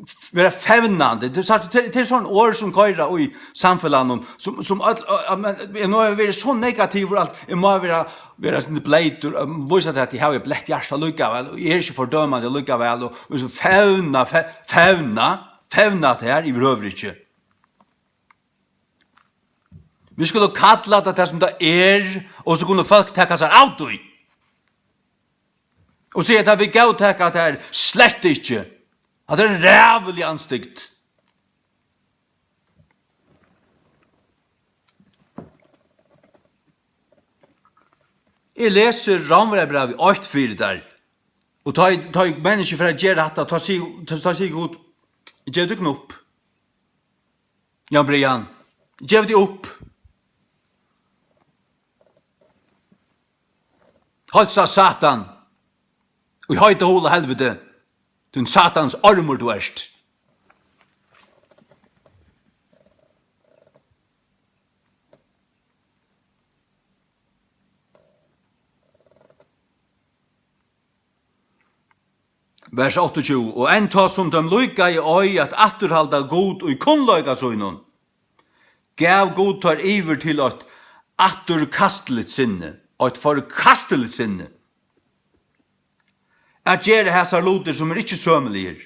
f-, vera fevnandi. Tú sært, tað, tað er sovorðin orð sum koyra í samfelagnum, sum, sum øll, ø, ø, men eg, nú havi eg verið so negativur, at eg má vera, vera sovorðin bleytur, ø, vísa tað, at eg havi eitt bleytt hjarta allíkavæl, og eg eri ikki fordømandi allíkavæl, og, og so fevna, fe-, fevna, fevna tað her yvirhøvur ikki. Vit skulu kalla tað tað, sum tað er, og so kunnu fólk taka sær av tí. Og siga, at vit góðtaka tað her slett ikki. At tað er ræðuliga andstygd. Eg lesi Rómverjabrævið eitt fyri tær. Og tá ið, tá ið menniskju fer at gera hatta, tá sigur, tá, tá sigur Gud, "Gev tykkum upp." Jan Brian, gev teg upp. Heilsa Satan. Og í heita hula helviti. Tú Satans ormur, tú ert. Vers áttaogtjúgu: Og enn tá sum teim líkaði ei at afturhalda Gud í kunnleika sínum, gav Gud teir yvir til eitt afturkastiligt sinni, eitt forkastiligt sinni, at gera hasar lutir, sum eru ikki sømiligir,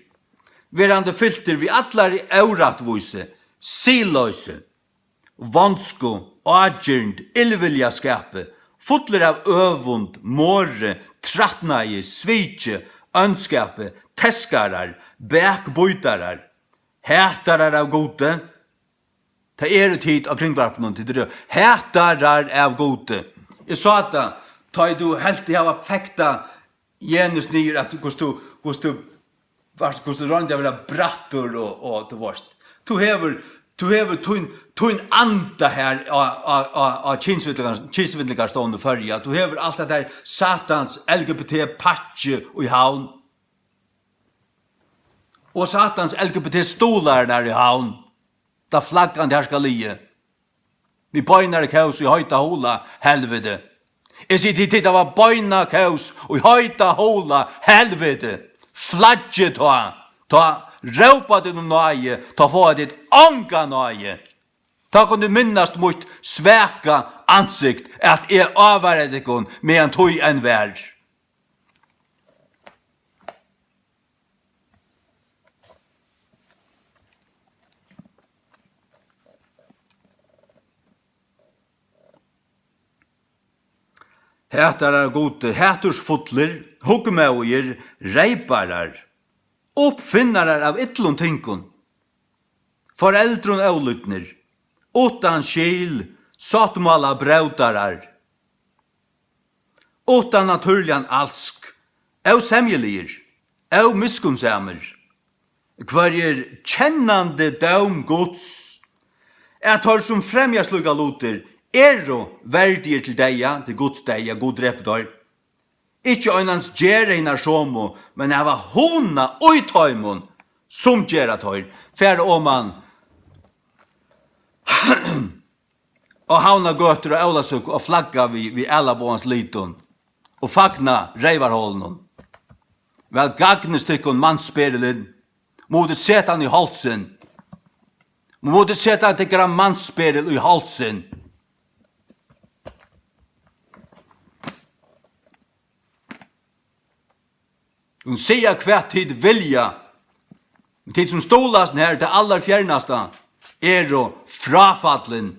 verandi fyltir við allari órættvísi, siðloysi, vonsku, ágirnd, illviljaskapi, fullir av øvund, morði, trætnaði, sviki, óndskapi, teskarar, bakbítarar, hatarar av Gudi. Tað eru tit á Kringvarpinum, tit eru hatarar av Gudi. Eg sá tað, tá ið tú helt teg hava fektað Janus niður, at hvussu tú, hvussu tú vart, hvussu tú royndi at vera brattur og, og tú veitst. Tú hevur, tú hevur tín, tín anda her á, á, á, á kynsvillika-, kynsvillingastovuni í Føroyum. Tú hevur alt hetta her Satans L G B T pakki í Havn. Og Satans L G B T stuðlararnar í Havn. Tað flaggandi her skal liga. Við beinari kós í heita hula, helviti. Eg sigi til tit, tað var beina kós í heita hula, helviti. Flaggið tá, tá rópa tit um náði, tá fáa tit onga náði. Tá kunnu tit minnast mítt svaka ansikt, at eg ávaraði tykkum, meðan tíð enn var. Hatarar Gudi, hatursfullir, hugmóðir, reyparar, uppfinnarar av illum tingum, foreldrum ólýdnir, uttan skil, sáttmálabrótarar, uttan natúrligan alsk, ósemjuligir, ómiskunnsamir, hvørjir kennandi dóm Guds, at teir, sum fremja slíkar lutir, eru verdigir til deyða, til Guds deyða, Gud drepur teir, ikki einans gera hinar somu, men hava hugna í teimum, sum gera teir, fara oman á Havnargøtur og Ólavsøku og flagga við, við ælaboganslitum og fagna reyvarhálunum. Væl gagnist tykkum mansberilin. Mugu tit seta hann í hálsin. Mugu tit seta tykkara mansberil í hálsin. Og siga, hvat tit vilja, men tit, sum stuðlast nær tað allarfjernasta, eru fráfallin.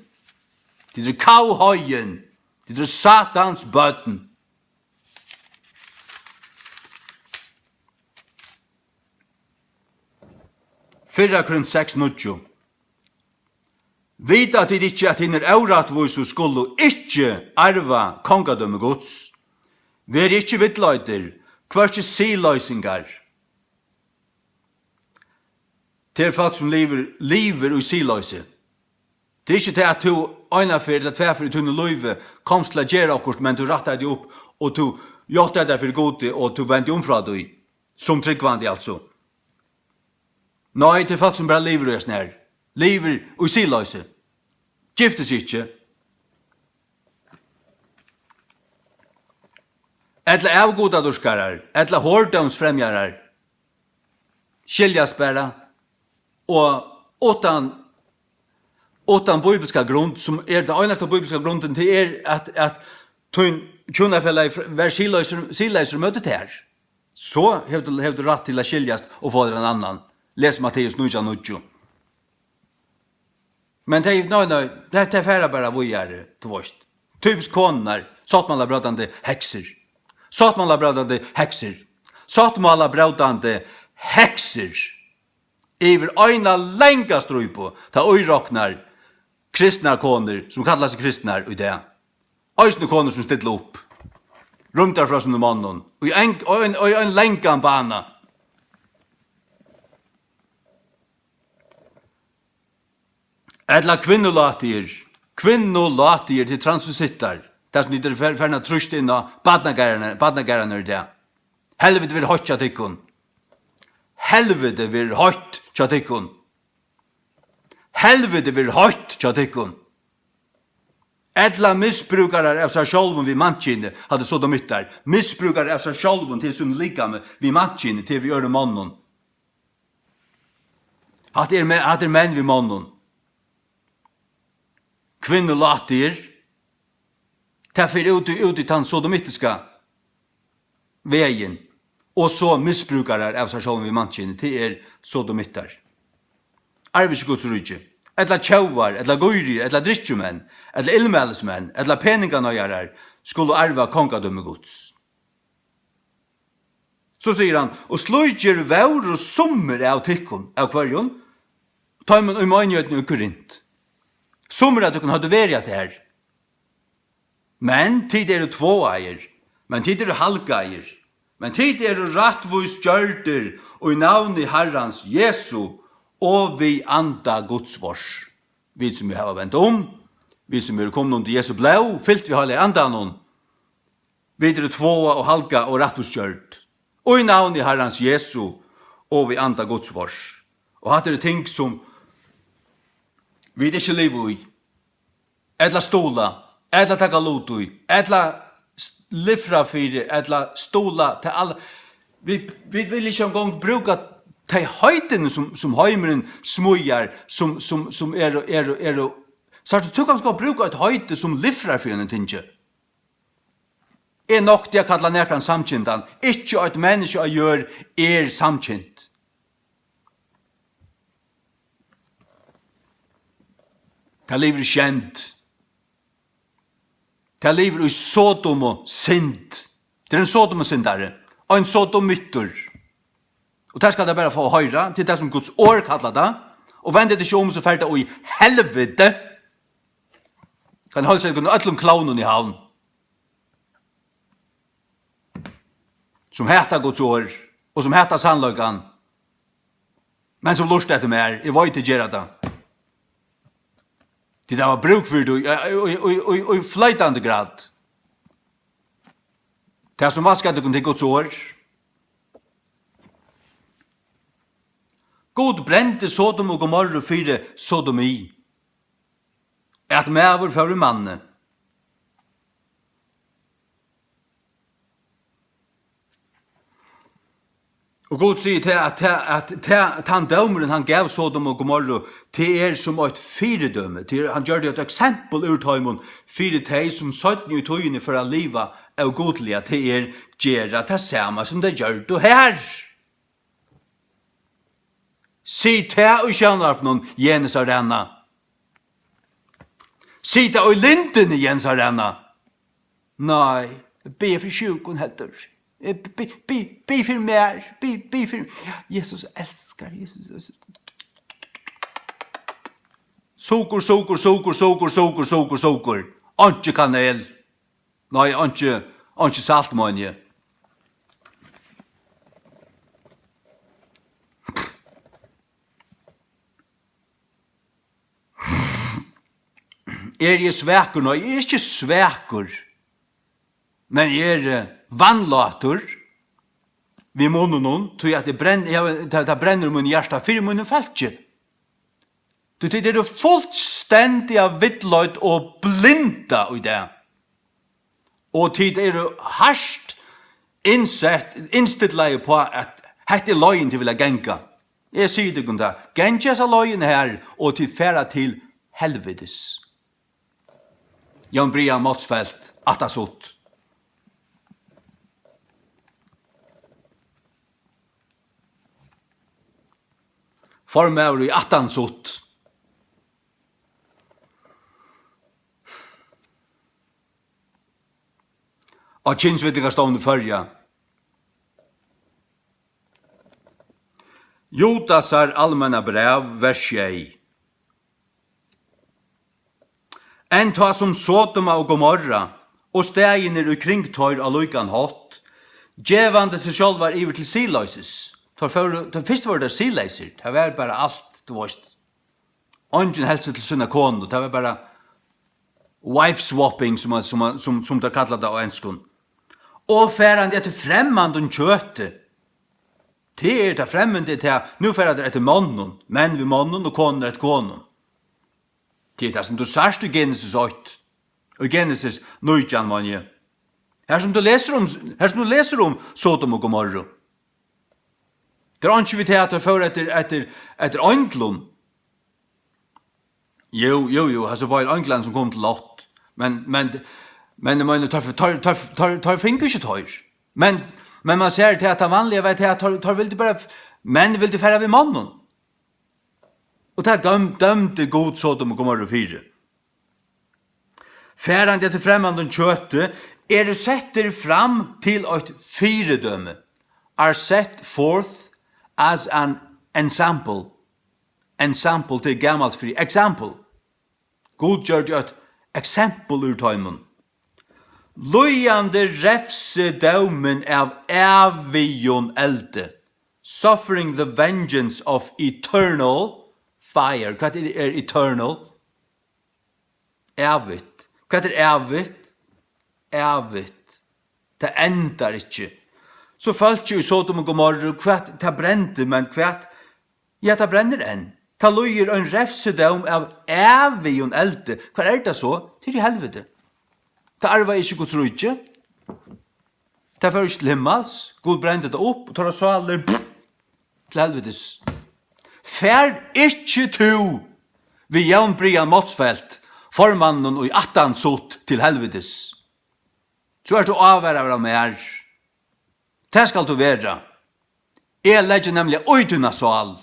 Tit eru kavhoygin. Tit eru Satans børn. Fyrra Korint seks níggju. Vita tit ikki, at hinir órættvísu skulu ikki arva kongadømi Guds? Verið ikki villleiðir, hvørki siðloysingar. Tað er fólk, sum livir, livir í siðloysi. Tað er ikki tað, at tú eina ferð ella tvær ferð í tínum lívi komst til at gera okkurt, men tú rættaði teg upp, og tú játtaði tað fyri Gudi, og tú vendi um frá tí, sum trúgvandi, altso. Nei, tað er fólk, sum bara livir í hesum her. Livir í siðloysi. Giftir seg ikki. Ella avgudadýrkarar, ella hordómsfremjarar. Skiljast bara. Og uttan, uttan bíbliska grund, sum er, tann einasta bíbliska grundin, tað er, at, at tín hjúnafelagi fr-, var siðleysur, siðleysur móti tær. So hevur tú, hevur tú rætt til at skiljast og fáa tær ein annan. Les Matteus nítjan níggju. Men tey, nei, nei, tey, tey fara bara víðari, tú veist. Typiskt konurnar, sáttmálabrótandi heksur. Sáttmálabrótandi heksur. Sáttmálabrótandi heksur. Yvir eina langa strípu, tá íroknar kristnar konur, sum kalla seg kristnar í dag. Eisini konur, sum stilla upp. Rýmdar frá sínum monnum. Í ein, í ein, í ein langan bana. Ella kvinnulátiðir. Kvinnulátiðir til transvestittar. Tað, sum tit eru fer-, farin at trýsta inn á barnagarðarnar, barnagarðarnar í dag. Helviti verður heitt hjá tykkum. Helviti verður heitt hjá tykkum. Helviti verður heitt hjá tykkum. Ella misbrúkarar av sær sjálvum við mankini, hatta er sodomittar. Misbrúkarar av sær sjálvum til sín likami við mankini, til við øðrum monnum. Hatta er me-, hatta er menn við monnum. Kvinnulátiðir. Tað fer út í, út í tann sodomittiska vegin. Og so misbrúkarar av sær sjálvum við mankini, tað er sodomittar. Arva ikki Guds ríki. Ella tjóvar, ella gírigir, ella drykkjumenn, ella illmælismenn, ella peninganeigarar skulu arva kongadømi Guds. So sigur hann, og slíkir vóru summir av tykkum, av hvørjum? Teimum í meinigheitini í Korint. Summir av tykkum høvdu verið at her. Men tit eru tváaðir, men tit eru halgaðir, men tit eru rættvís gjørdir í navni Harrans Jesu og við anda Guds vors. Vit, sum hava vent um, vit, sum eru komin undir Jesu blóð, fylt við Heilaga Andanum, vit eru tváað og halgað og rættvísgjørd í navni Harrans Jesu og við anda Guds vors. Og hatta eru ting, sum vit ikki liva í, ella stuðla, ella taka lut í, ella s-, lifra fyri, ella stuðla til alla. Vit, vit vilja ikki eingong brúka tey heitini, sum, sum heimurin smíðar, sum, sum, sum eru, eru, eru. Sært tú, tú kanst gott brúka eitt heiti, sum lifrar fyri einum tingi. Er nokk tað at kalla nakran samkyndan. Ikki eitt menniskja á jørð er samkynt. Tað livir í skemd. Tað livir í Sodomu synd. Tað er ein Sodomu syndari. Ein sodomittur. Og tað skal tað bara fáa at hoyra, til tað sum Guds orð kallar tað. Og vendir tað ikki um, so fer tað í helviti. Kann halda seg undan øllum klovnum í Havn. Sum hata Guds orð, og sum hata sannleikan. Men sum lurta eftir mær, eg veit, tit gera tað. Tit hava brúk fyri tí í, í, í, í, í floytandi grad. Tað sum vaskar tykkum, tað er Guds orð. Gud brendi Sodom og Gomorru fyri sodomi. At maður fór í manni. Og Gud sigur til at, til at, til at tann dómurin, hann gav Sodom og Gomorru, til er sum eitt fyridømi. Til hann gjørdi eitt eksempel úr teimum fyri tey, sum seinni í tíðini fóru at liva ógudliga, til er gera tað sama, sum tey gjørdu her. Sig tað í sjónvarpinum, Jenis Arena. Sig tað í Lindini, Jenis Arena. Nei, bið fyri sjúkum heldur. Eh, bi, bi, bið fyri mær, bið, bið fyri, ja, Jesus elskar, Jesus, Jesus. Sukur, sukur, sukur, sukur, sukur, sukur, sukur. Einki kanel. Nei, einki, einki salt, meini eg. Eri eg svakur? Nei, eg eri ikki svakur. Men eg eri, eh, vanlátur við munninum, tí at eg brenn-, eg havi, tað, tað brennur í mínum hjarta fyri mínum fólki. Tí tit eru fullstendiga villleidd og blinda í dag. Og tit eru hart innsett, innstillaði uppá, at hetta er leiðin, tit vilja ganga. Eg sigi tykkum tað, gangið hesa leiðina her, og tit fara til helvitis. Jón Brian Motzfeldt, Attasut. Formaður í Attasut. Á Kynsvillingastovni Føroya. Judasar almenna bræv, vers sjey. Enn tá sum Sodoma og Gomorra og staðirnir í kring teir á líkan hátt, gevandi seg sjálvar yvir til siðloysis. Teir fóru, teir fyrst vóru teir siðleysir, tað var bara alt, tú veist. Eingin helt seg til sína konu, tað var bara wife swapping, sum, sum, sum, sum teir kalla tað á enskum. Og farandi eftir fremmandum kjøti. Tað er tað fremmanda, er tað, nú fara teir eftir monnum, menn við monnum og konur eftir konum. Tað er tað, sum tú sært í Genesis eitt, og í Genesis nítjan, meini eg. Her sum tú lesur um, her sum tú lesur um Sodom og Gomorru. Tað er einki við tað, at teir fóru eftir, eftir, eftir einglum. Jú, jú, jú, hasir báðir einglarnir, sum komu til Lot. Men, men, men, eg meini, teir, teir, teir, teir, teir fingu ikki teir. Men, men man sær til, at tað vanliga var til, at teir, teir vildu bara, menn vildu fara við monnum. Og tað døm-, dømdi Gud Sodom og Gomorru fyri. Farandi eftir fremmandum kjøti, eru settir fram til eitt fyridømi, are set forth as an ensample. Ensample, tað er gamalt fyri example. Gud gjørdi eitt eksempel úr teimum. Líðandi revsidómin av ævigum eldi, suffering the vengeance of eternal fire. Hvat er, er eternal? Ævigt. Hvat er ævigt? Ævigt. Tað endar ikki. So fólkið í Sodom og Gomorru, hvat, tað brendi, men hvat? Ja, tað brennur enn. Tað líður ein revsidóm av ævigum eldi. Hvar er tað so? Tað er í helviti. Tað arvaði ikki Guds ríki. Tað fór ikki til himmals. Gud brendi tað upp, og teirra sálir, pff, til helvitis. Far ikki tú við Jón Brian Motzfeldt, formanninum í Attasut, til helvitis. So ert tú ávaraður av mær. Tað skalt tú vera. Eg leggi nemliga í tína sál,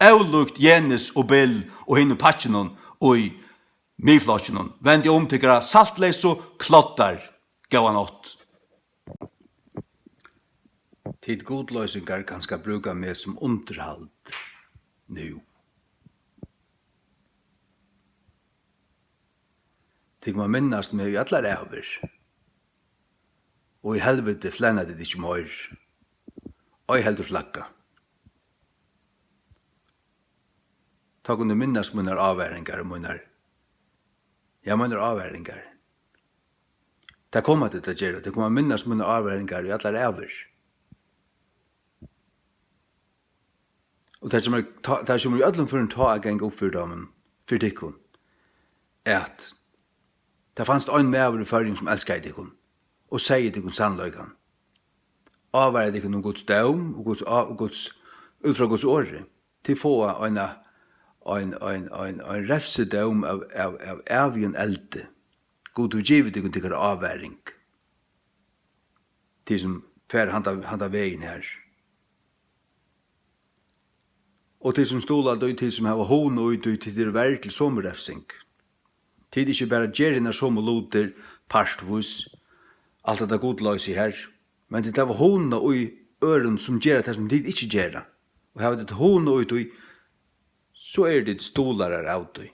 ólíkt Jenis og Bill og hinum pakkinum í Miðflokkinum. Vendið um tykkara saltleysu kloddar. Góða nátt. Tit gudloysingar kanska brúka meg sum undirhald nú. Tit má minnast meg í allar ævir. Og í helviti flenna tit ikki meir. Ei heldur flagga. Tá kunnu minnast mínar ávaringar og mínar, ja, mínar ávaringar. Tað koma tit at gera. Tit koma at minnast mínar ávaringar í allar ævir. Og tað kemur, tá, tað kemur í øllum førum tá at ganga upp fyri teimum, fyri tykkum, at tað fanst ein maður í Føroyum, sum elskaði tykkum og segði tykkum sannleikan, ávaraði tykkum um Guds dóm og Guds á-, og Guds, út frá Guds orði. Tit fáa eina, ein, ein, ein, ein revsidóm av, av, av ævigum eldi. Gud hevur givið tykkum tykkara ávaring. Tit sum fara handa, handa vegin her. Og tit sum stuðla tí, tit sum hava hugna í tí, tit eru verd til somu revsing. Tit ikki bara gera hinar somu lutir partvís, alt hetta gudloysi her, men tit hava hugna í øðrum sum gera tað sum tit ikki gera. Og hava tit hugna í tí, so eru tit stuðlarar av tí.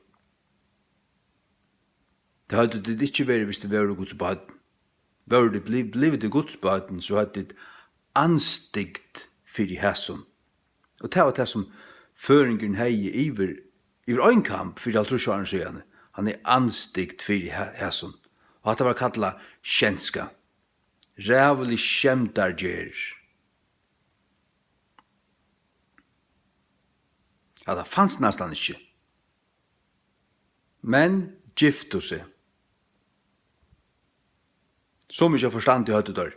Tað høvdu tit ikki verið, viss tit vóru Guds børn. Vóru tit bliv-, blivið tit Guds børn, so høvdu tit andstygd fyri hesum. Og tað var tað, sum føroyingurin hevði yvir, yvir ein kamb fyri hálvtrýss árum síðani. Hann hevði andstygd fyri he-, hesum. Og hatta var kallað skjenska. Ræðulig skemdargerð. Hatta fanst næstan ikki. Menn giftu seg. So mikið av forstandi høvdu teir.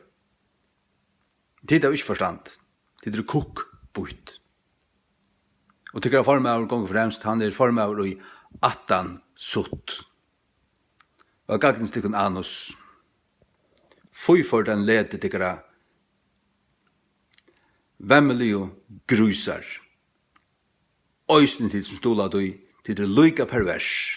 Tit hava ikki forstand. Tit eru kukkbýtt. Og tykkara formaður gongur fremst, hann er formaður í Aftansut. Og gagnist tykkum anus. Fy for den leti tykkara vemmiligu grísar. Eisini tit sum stuðla tí, tit eru líka pervers.